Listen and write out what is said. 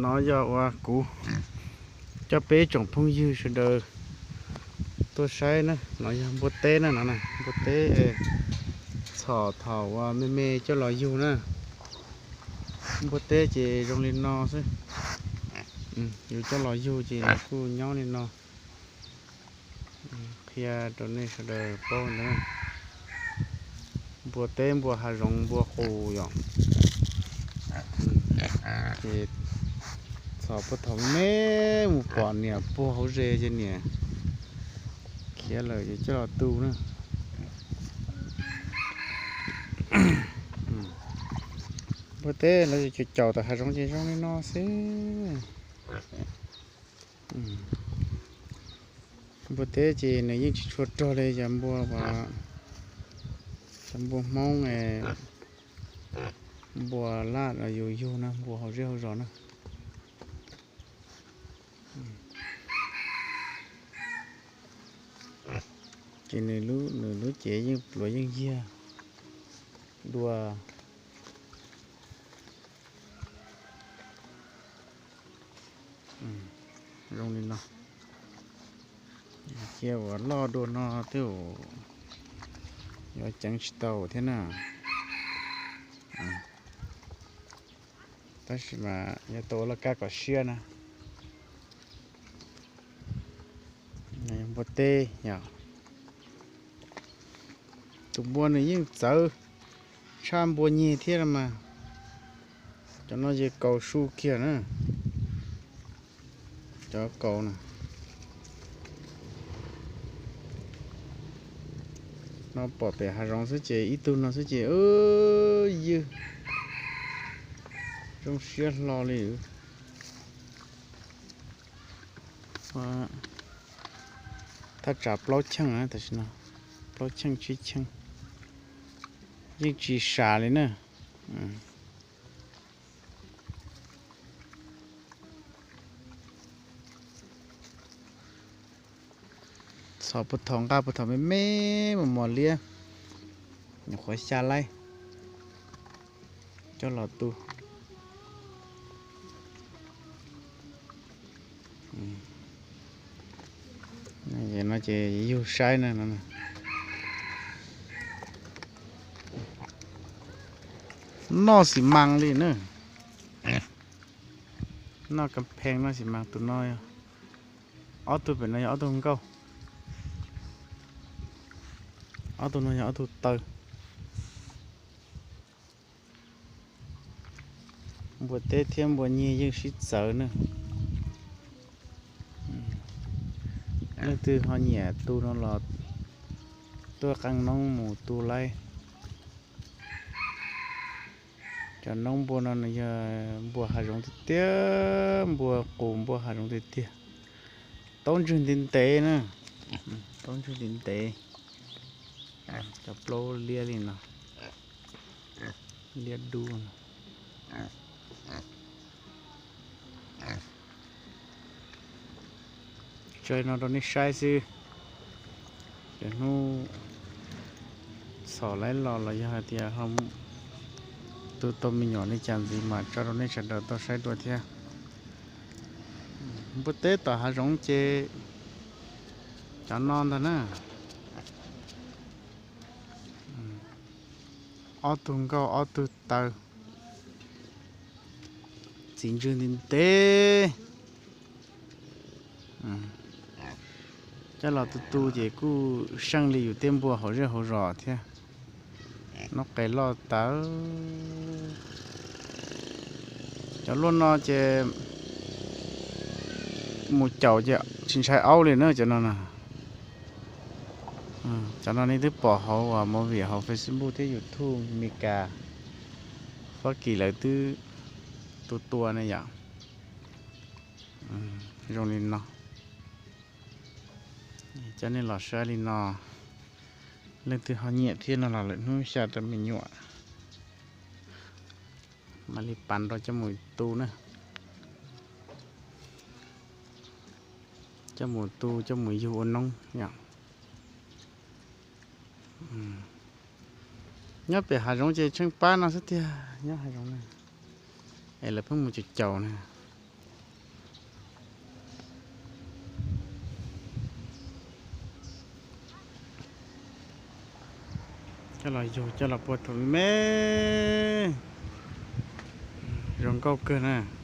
No yog uas kuv coj peb tsoom phooj ywg sawv daws tuaj saib na, no yog npua teb na, no npua teb txhom thaum uas me me coj los yug na. Npua teb ces zoo li no xwb, yus coj los yug ces nws kuj nyob li no. Qhia rau nej sawv daws paub ntawd, npua teb npua hav zoov npua qus yom. Ces txhom puag thaum me me mus pom niam puag hauv ze ces niam khiav lawm ces coj los tu na. Npua teb lawv caum caum tom hav zoov ces zoo li no xwb. Npua teb ces nws yeej tsis tshua rog li cov npua, cov npua Hmoob, npua laj los yus yug na, npua hauv zej hauv zos na. Ces nws lub cev yeej pluav yeej yiag dua. Zoo li no, cia uas loj dua no twb yuav ceev tsis tau thiab na. Tab sis mas yog tau ua laj kab kom siab na. Npua teb yog tus npua nws yeej txawv tshaj npua nyeg thiab los mas. Cov no ces kaus su kiag na. Cov kaus na, no pom pem hav zoov xwb ces ib tug no xwb ces ywg zoo siab hlo li. Thaj tsam plaub cheej tam sim no, plaub cheej tsib cheej, yeej tsis sam li na. Txhom puag thaum nqa puag thaum me me mos mos liab, nyuam qhuav xya laib coj los tu. No ces yug saib na, noj xi mas li na. Noj kas pheej noj xi mas. Tus no, ob tug pem no yog ob tug nkauj, ob tug no yog ob tug taw. Npua teb thiab npua nyeg yeej sib txawv na. Leej twg ho nyiam tu no los tuaj qee noob mus tu laib. Cov noob npua no nws yog npua hav zoov tiag tiag, npua qus npua hav zoov tiag tiag. Taub ntswg ntev ntev na, taub ntswg ntev ntev. Cov plaub liab li no, liab dub. Tso no rau nej saib xwb. Cov hnub txhom laib los los yog hais tias tu tau me nyuam li cas ntxiv mas tso rau nej sawv daws tau saib dua thiab. Npua teb tom hav zoov ces cov no ntag na. Ob tug nkauj ob tug taw, txiv ntswg ntev ntev. Coj los tu tu ces kuj seej li yus tej npua hauv zej hauv zos thiab. Noob qes loj tawv. Cov luaj no ces mus caum ces tsis ntshai aub li na cov no na. Cov no nej twb pom hauv uas movie hauv Facebook thiab YouTube Meskas, Fab Kis lawv twb tu tua ne yom. Zoo li no, coj nej los saib li no. Leej twg ho nyiam thiab no los lwm hnub xya rau me nyuam mam li pas rau coj mus tu na. Coj mus tu coj mus yug ua noob yom. Nyob pem hav zoov ces tsheej pab no xwb tiag, nyob hav zoov na, es lawv pheej mus caum caum na. Coj los yug coj los pua thaum me, zoo nkauj kawg na.